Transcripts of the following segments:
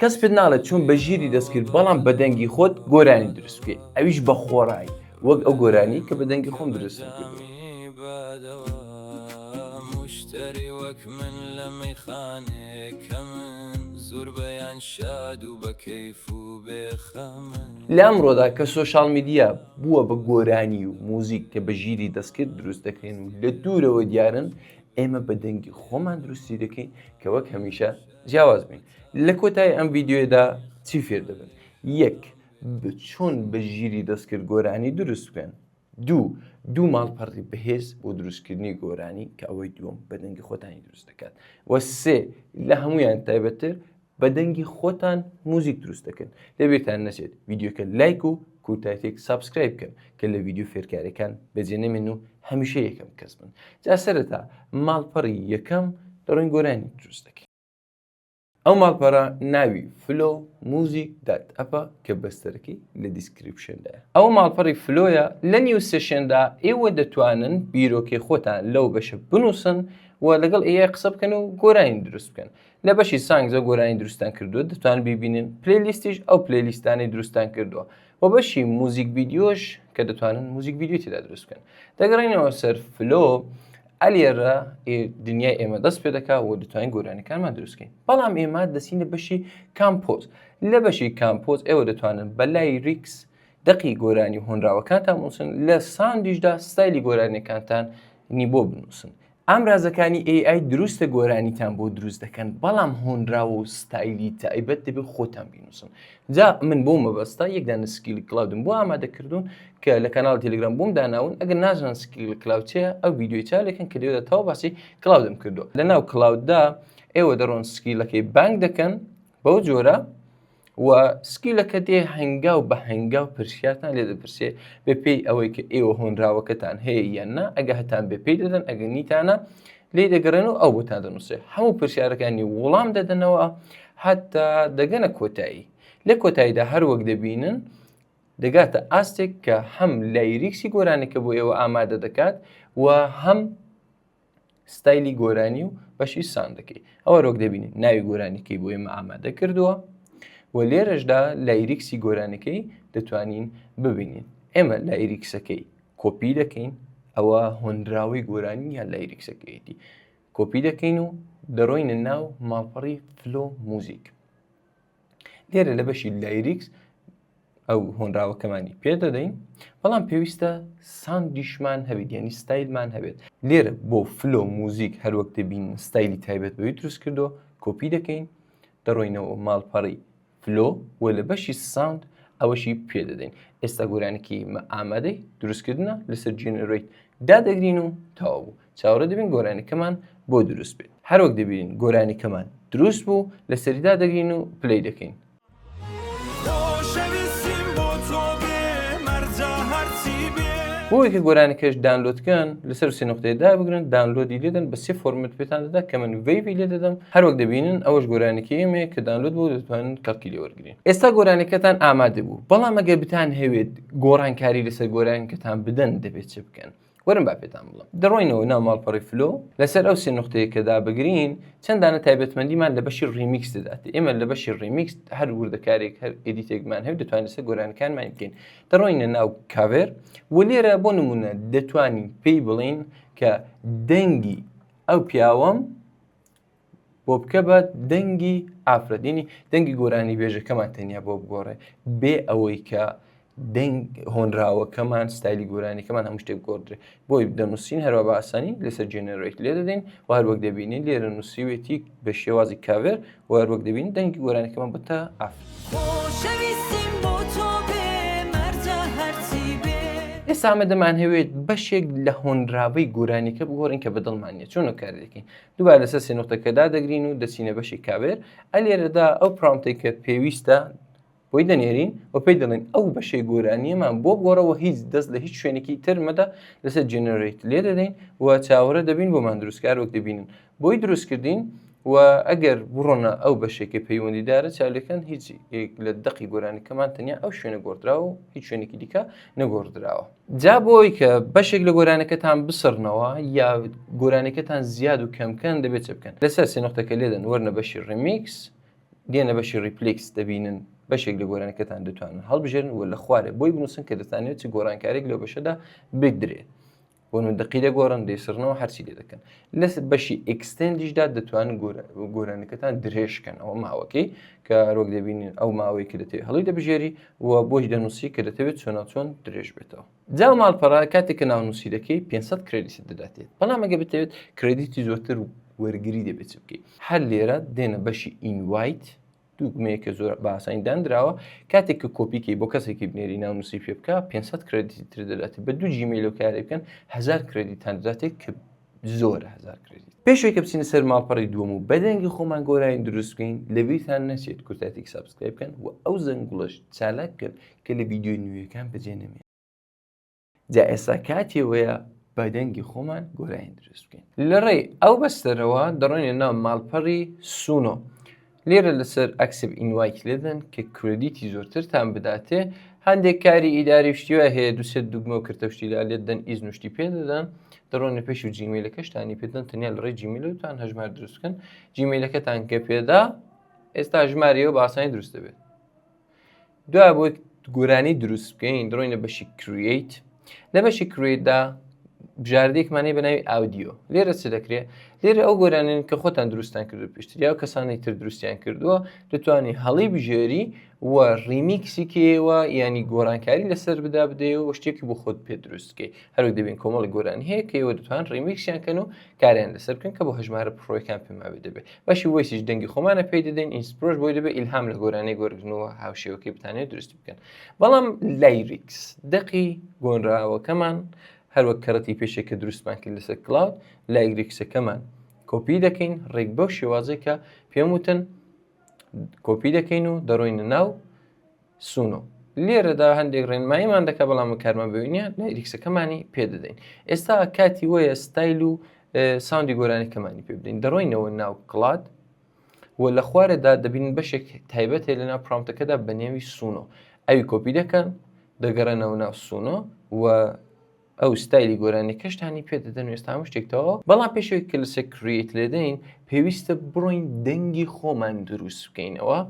کەس پێت ناڵێت چۆن بە ژیری دەستکرد بەڵام بە دەنگی خۆت گۆرانی دروست بکەی ئەویش بە خۆڕایی وەک ئەو گۆرانی کە بە دەنگی خۆم دروستم کردووە. لە ئەمڕۆدا کە social media بووە بە گۆرانی و موزیک کە بە ژیری دەستکرد دروست دەکرێن و لە دوورەوە دیارن، ئێمە بە دەنگی خۆمان دروستی دەکەین کە وەک هەمیشە جیاواز بین. لە کۆتایی ئەم ڤیدیۆیەدا چی فێر دەبن؟ یەک، چۆن بە ژیری دەستکرد گۆرانی دروست بکەن. دوو، دوو ماڵپەڕی بەهێز بۆ دروستکردنی گۆرانی کە ئەوەی دووەم بە دەنگی خۆتانی دروست دەکات. و سێ، لە هەمویان تایبەتتر بە دەنگی خۆتان موزیک دروست دەکەن. لەبیرتان نەچێت ڤیدیۆکە لایک و کورتایتێک subscribe بکەن کە لە ڤیدیۆ فێرکاریەکان بەجێ نەمێن و هەمیشە یەکەم کەس بن. جا سەرەتا ماڵپەڕی یەکەم دەڕۆین گۆرانی دروست دەکەین. ئەو ماڵپەڕە ناوی Flow Music dot app ە کە بەستەرەکەی لە description دایە. ئەوە ماڵپەڕی Flow یە، لە new session دا ئێوە دەتوانن بیرۆکەی خۆتان لەو بەشە بنووسن و لەگەڵ AI قسە بکەن و گۆرانی دروست بکەن. لە بەشی songs ە گۆرانی دروستان کردووە دەتوان بیبینن، playlist یش ئەو playlist انەی دروستان کردووە و بەشی music video ش کە دەتوانن music video تێدا دروست بکەن. دەگەڕێینەوە سەر Flow، ئەلێرە دنیای ئێمە دەست پێ دەکا و دەتوانین گۆرانیەکانمان دروست بکەین. بەڵام ئێمە دەچینە بەشی compose. لە بەشی compose ئێوە دەتوانن بە lyrics دەقی گۆرانی و هۆنراوەکانتان بنووسن، لە sound یشدا ستایلی گۆرانیەکانتان نی بۆ بنووسن. ئامرازەکانی AI دروستە گۆرانیتان بۆ دروست دەکەن بەڵام هۆنراوە و ستایلی تایبەت دەبێت خۆتان بینوسن جا من بۆ مەبەستە یەک دانە skill ی Claude م بۆ ئامادە کردوون کە لە کەناڵ تێلگرام بۆم داناون ئەگەر نازان skill Claude چیە ئەو ڤیدیۆی چاو لێکەن کە لێدا تەواو باسی Claude م کردووە لە ناو Claude دا ئێوە دەڕۆن skill ەکەی بانگ دەکەن بەو جۆرە و skill ەکە دێ هەنگاو بە هەنگاو پرسیارتان لێ دەپرسێ بە پێی ئەوەی کە ئێوە هۆنراوەکەتان هەیە یان نا ئەگە هەتان بێ پێی دەدەن ئەگە نیتانە لێی دەگەڕێن و ئەو بۆتان دەنووسێ هەموو پرسیارەکانی وڵام دەدەنەوە هەتا دەگەنە کۆتایی لە کۆتاییدا هەر وەک دەبینن دەگاتە ئاستێک کە هەم lyrics ی گۆرانەکە بۆ ئێوە ئامادە دەکات و هەم ستایلی گۆرانی و بەشی sound ەکەی ئەوە وەک دەبینین ناوی گۆرانیکەی بۆ ئێمە ئامادە کردووە و لێرەشدا lyrics ی گۆرانەکەی دەتوانین ببینین ئێمە lyrics ەکەی کۆپی دەکەین ئەوە هۆنراوەی گۆرانی یان lyrics ەکەیەتی کۆپی دەکەین و دەڕۆینە ناو ماڵپەڕی Flow Music لێرە لە بەشی lyrics ئەو هۆنراوەکەمانی پێ دەدەین بەڵام پێویستە sound یشمان هەبێت یعنی ستایلمان هەبێت لێرە بۆ Flow Music هەروەک دەبین ستایلی تایبەت بەوی دروست کردو کۆپی دەکەین دەڕۆینەوە ماڵپەڕی Flow و لە بەشی sound ئەوەشی پێ دەدەین ئێستا گۆرانێکی مە ئامادەی دروستکردنە لەسەر generate دادەگرین و تەواو بوو چاوەڕێ دەبین گۆرانیەکەمان بۆ دروست بێت هەروەک دەبینین گۆرانیەکەمان دروست بوو لەسەری دادەگرین و play دەکەین. بۆ ئەوەی کە گۆرانیەکەش download کەن لەسەر سێ نقطەیە دابگرن download ی لێدەن بە سێ format پێتان دەدا کە من WAV ی لێ دەدەم هەروەک دەبینن ئەوەش گۆرانیەکەی ئێمەیە کە download بوو دەتوانن کەڵکی لێ وەرگرین ئێستا گۆرانیەکەتان ئامادە بوو بەڵام ئەگەر بتان هەوێت گۆڕانکاری لەسەر گۆرانیەکەتان بدەن دەبێت چ بکەن وەرن با پێتان بڵێم. دەڕۆینەوە ناو ماڵپەڕی Flow، لەسەر ئەو سێ نوختەیە کە دابگرین، چەند دانە تایبەتمەندیمان لە بەشی ڕیمیکس دەدات. ئێمە لە بەشی ڕیمیکس هەر وردەکارێک، هەر edit ێکمان هەبێت دەتوانین لەسەر گۆرانیەکانمان بکەین. دەڕۆینە ناو cover و لێرە بۆ نمونە دەتوانین پێی بڵێین کە دەنگی ئەو پیاوەم بۆ بکە بە دەنگی ئافرەت یعنی دەنگی گۆرانی بێژەکەمان تەنیا بۆ بگۆڕێ بێ ئەوەی کە دەنگ هۆنراوەکەمان ستایلی گۆرانیەکەمان هەموو شتێک گۆڕدرێ بۆی دەنووسین هەروە بە ئاسانی لەسەر generate لێ دەدەین و هەروەک دەبینین لێرە نووسیوێتی بە شێوازی cover و هەروەک دەبین دەنگی گۆرانیەکەمان بتە ئافرەت. خۆشەویستیم بۆ تۆ بێ مەرجە هەرچی بێ. ئێستا ئەمە دەمانهەوێت بەشێک لە هۆنراوەی گۆرانیەکە بگۆڕین کە بەدڵمان نیە چۆن ئەو کارە دەکەین دووبارە لەسەر سێ نوقتەکە دادەگرین و دەچینە بەشی cover ئە لێرەدا ئەو prompt ێک کە پێویستە بۆی دەنێرین و پێی دەڵێن ئەو بەشەی گۆرانیەمان بۆ بگۆڕەوە هیچ دەست لە هیچ شوێنێکی تر مەدە لەسەر generate لێ دەدەین و چاوەڕێ دەبین بۆمان دروستکار وەک دەبینن بۆی دروستکردین و ئەگەر بڕۆنە ئەو بەشێکی پەیوەندیدارە چاولێکەن هیچ لە دەقی گۆرانیەکەمان تەنیا ئەو شوێنە گۆڕدراوە و هیچ شوێنێکی دیکە نەگۆڕدراوە. جا بۆی کە بەشێک لە گۆرانەکەتان بسڕنەوە یا گۆرانەکەتان زیاد و کەمکەن دەبێت چ بکەن لەسەر سێ نقطەکە لێدەن وەرنە بەشی ڕیمیکس. دێنە بەشی Replace دەبینن بەشێک لە گۆرانەکەتان دەتوانن هەڵبژێرن و لە خوارێ بۆی بنووسن کە دەتانەوێت چ گۆڕانکارێک لەو بەشەدا بدرێت. بۆ نموونە دەقی دەگۆڕن، دەیسڕنەوە، هەرچی لێ دەکەن. لە بەشی Extend یشدا دەتوانن گۆرانەکەتان درێژکەنەوە ماوەکەی کە هەروەک دەبینین ئەو ماوەی کە دەتەوێت هەڵی دەبژێری و بۆی دەنووسی کە دەتەوێت چۆنا چۆن درێژ بێتەوە. جا ماڵپەڕە کاتێک کە ناونووسی دەکەی 500 credit ت دەداتێت، بەڵام ئەگەر بتەوێت credit ی زۆرتر وەرگری دەبێت چ بکەیت؟ هەر لێرە دێنە بەشی Invite دوگمەیە کە زۆر بە ئاسانی دانراوە، کاتێک کە کۆپی کەی بۆ کەسێکی بنێری ناونووسی پێ بکە 500 credit ی تر دەداتێت، بە دوو Gmail و کارێ بکەن 1000 credit تان دەداتێت کە زۆرە 1000 credit. پێش ئەوەی کە بچینە سەر ماڵپەڕی دووەم و بە دەنگی خۆمان گۆرانی دروست بکەین لەبیرتان نەچێت کورتاتیک subscribe بکەن و ئەو زەنگوڵەش چالاک بکەن کە لە ڤیدیۆ نوێیەکان بەجێ نەمێنن. جا ئێستا کاتی ئەوەیە بە دەنگی خۆمان گۆرانی دروست بکەین. لە ڕێی ئەو بەستەرەوە دەڕۆینە ناو ماڵپەڕی Suno. لێرە لەسەر Accept Invite لێدەن کە credit ی زۆرترتان بداتێ. هەندێک کاری ئیداری و شتی وای هەیە، دوو سێ دوگمە و کرتە و شتی لا لێدەن، ئیزن و شتی پێ دەدەن. دەڕۆنە پێش و Gmail ەکەشتانی پێ دەدەن، تەنیا لە ڕێی Gmail ەوەتان هەژمار دروست بکەن. Gmail ەکەتان کە پێدا، ئێستا ژمارەیەوە بە ئاسانی دروست دەبێت. دوای بۆی گۆرانی دروست بکەین دڕۆینە بەشی Create. لە بەشی Create دا بژاردەیەکمان هەیە بە ناوی Audio. لێرە چ دەکرێت؟ لێرە ئەو گۆرانیانەی کە خۆتان دروستان کردو پێشتر یا کەسانی تر دروستیان کردووە دەتوانی هەڵی بژێری و ریمیکسی کەیەوە، ینی گۆڕانکاری لەسەر بدا بدەیەوە و شتێکی بۆ خۆت پێ دروست بکەی. هەروەک دەبین کۆمەڵی گۆرانی هەیە کە ئێوە دەتوان ریمیکسیان کەن و کاریان لەسەر بکەن کە بۆ هەژمارە Pro ەکان پێم وابێ دەبێت. بەشی Voice یش دەنگی خۆمانە پێی دەدەین، Inspiro ش بۆی دەبێت ئیلهام لە گۆرانی وەرگرنەوە هاوشێوەکەی بتانێت دروست بکەن. بەڵام Lyrics دەقی گۆنراوەکەمان هەروەک کەڕەتی پێشێک کە دروستمان کرد لەسەر Claude، Lyrics ەکەمان کۆپی دەکەین ڕێک بەو شێوازەی کە پێم وتن کۆپی دەکەین و دەڕۆینە ناو Suno. لێرەدا هەندێک ڕێنماییمان دەکات بەڵام کارمان بەوی نییە، Lyrics ەکەمانی پێ دەدەین. ئێستا کاتی وەیە ستایل و sound ی گۆرانیەکەمانی پێ بدەین. دەڕۆینەوە ناو Claude و لە خوارەدا دەبین بەشێک تایبەت هەیە لەناو prompt ەکەدا بە نێوی Suno. ئەوی کۆپی دەکەن، دەگەڕێنەوە ناو Suno و ئەو ستایلی گۆرانیەکەشتانی پێ دەدەن و ئێستا هەموو شتێک تەواوە. بەڵام پێش ئەوەی کە لەسەر Create لێدەین پێویستە بڕۆین دەنگی خۆمان دروست بکەینەوە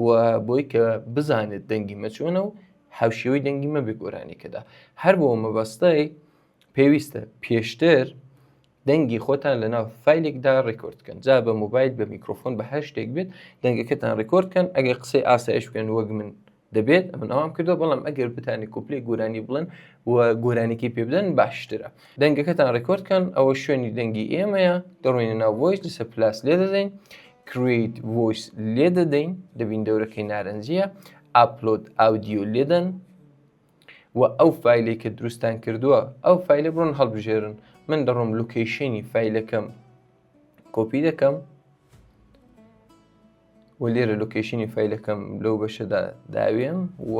و بۆی کە بزانێت دەنگی مە چۆنە و هاوشێوەی دەنگی مە بێ گۆرانیەکەدا. هەر بۆ مەبەستەی پێویستە پێشتر دەنگی خۆتان لەناو فایلێکدا record بکەن، جا بە مۆبایل بە میکرۆفۆن بە هەر شتێک بێت دەنگەکەتان record بکەن. ئەگەر قسەی ئاسایش بکەن وەک من دەبێت، ئەمن ئەوام کردووە، بەڵام ئەگەر بتانی کوپلەی گۆرانی بڵێن و گۆرانیکی پێ بدەن باشترە. دەنگەکەتان record کەن، ئەوە شوێنی دەنگی ئێمەیە، دەڕۆینە ناو Voice، لەسەر plus لێ دەدەین، Create Voice لێ دەدەین، دەبین دەورەکەی نارنجیە، Upload Audio لێدەن و ئەو فایلەی کە دروستان کردووە ئەو فایلە بڕۆن هەڵبژێرن. من دەڕۆم location ی فایلەکەم کۆپی دەکەم و لێرە location ی فایلەکەم لەو بەشەدا داوێم و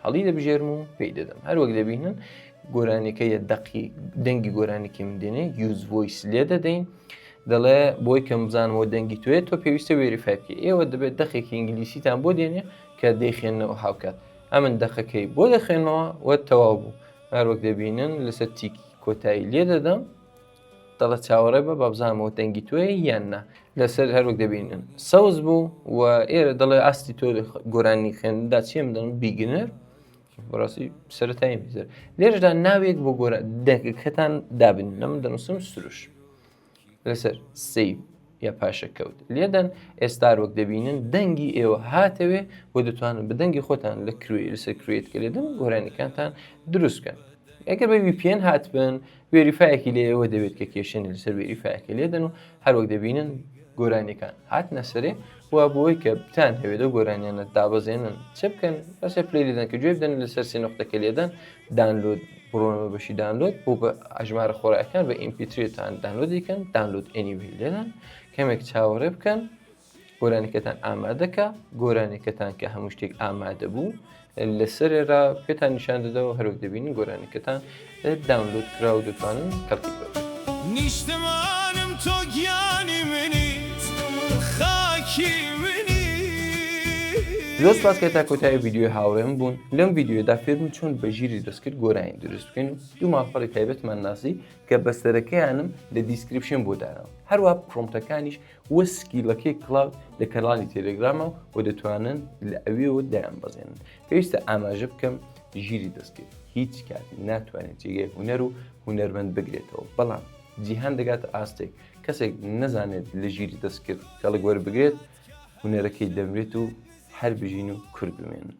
هەڵی دەبژێرم و پێی دەدەم. هەروەک دەبینن گۆرانیەکە یە دەقی دەنگی گۆرانیەکەی من دێنێ، Use Voice لێ دەدەین، دەڵێ بۆی کەم بزانمەوە دەنگی توێ تۆ پێویستە verify بکەی. ئێوە دەبێت دەقێکی ئینگلیسیتان بۆ دێنێ کە دەیخوێننەوە هاوکات. ئەمن دەقەکەی بۆ دەخوێنمەوە و تەواو بوو. هەروەک دەبینن لەسەر تیکی کۆتایی لێ دەدەم، دەڵێ چاوەڕێ بە با بزانمەوە دەنگی تۆیە یان نا. لەسەر هەروەک دەبینن سەوز بوو و ئێرە دەڵێ ئاستی تۆ گۆرانی خوێندندا چییە؟ من دەڵێم beginner، بەڕاستی سەرەتایی بیزەر. لێرەدا ناوێک بۆ گۆرە دەنگەکەتان دابنن، من دەنووسم سروش. لەسەر Save یا پاشەکەوت لێدەن. ئێستا وەک دەبینن دەنگی ئێوە هاتەوێ و دەتوانن بە دەنگی خۆتان لە Create لەسەر Create کە لێدەن گۆرانیەکانتان دروست بکەن. ئەگەر بە VPN هاتبن verify ەکی لێ ئێوە دەبێت کە کێشەنی لەسەر verify ەکە لێدەن و هەروەک دەبینن گۆرانیەکان هاتنە سەرێ و بۆی کە بتان هەوێت ئەو گۆرانیانە دابەزێنن چ بکەن؟ لەسەر Play لێدەن کە گوێ بدەن لەسەر سێ نقطەکە لێدەن Download، بڕۆنەوە بەشی Download بۆ بە ئەژمارە خۆراکان بە MP3 تان download ی کەن، Download Anyway لێدەن، کەمێک چاوەڕێ بکەن گۆرانیەکەتان ئامادەکە. گۆرانیەکەتان کە هەموو شتێک ئامادە بوو لەسەرێرا پێتان نیشان دەدەوە. هەروەک دەبینن گۆرانیەکەتان download کرا و دەتوانن کەڵکی بەرن. نیشتمانم تۆ گیانی منیت خاکی منی. زۆر سپاس کە تا کۆتایی ڤیدیۆی هاوڕێم بوون. لەم ڤیدیۆیەدا فێربوون چۆن بە ژیری دەستکرد گۆرانی دروست بکەین و دوو ماڵپەڕی تایبەتمان ناسی کە بەستەرەکەیانم لە description بۆ داناوە. هەروەها prompt ەکانیش و skill ەکەی Claude لە کەناڵی تێلێگرامە و دەتوانن لە ئەوێوە دایانبەزێنن. پێویستە ئاماژە بکەم ژیری دەستکرد هیچ کات ناتوانێت جێگەی هونەر و هونەرمەند بگرێتەوە، بەڵام جیهان دەگاتە ئاستێک کەسێک نەزانێت لە ژیری دەستکرد کەڵک وەربگرێت هونەرەکەی دەمرێت و هەر بژین و کورد بمێنن.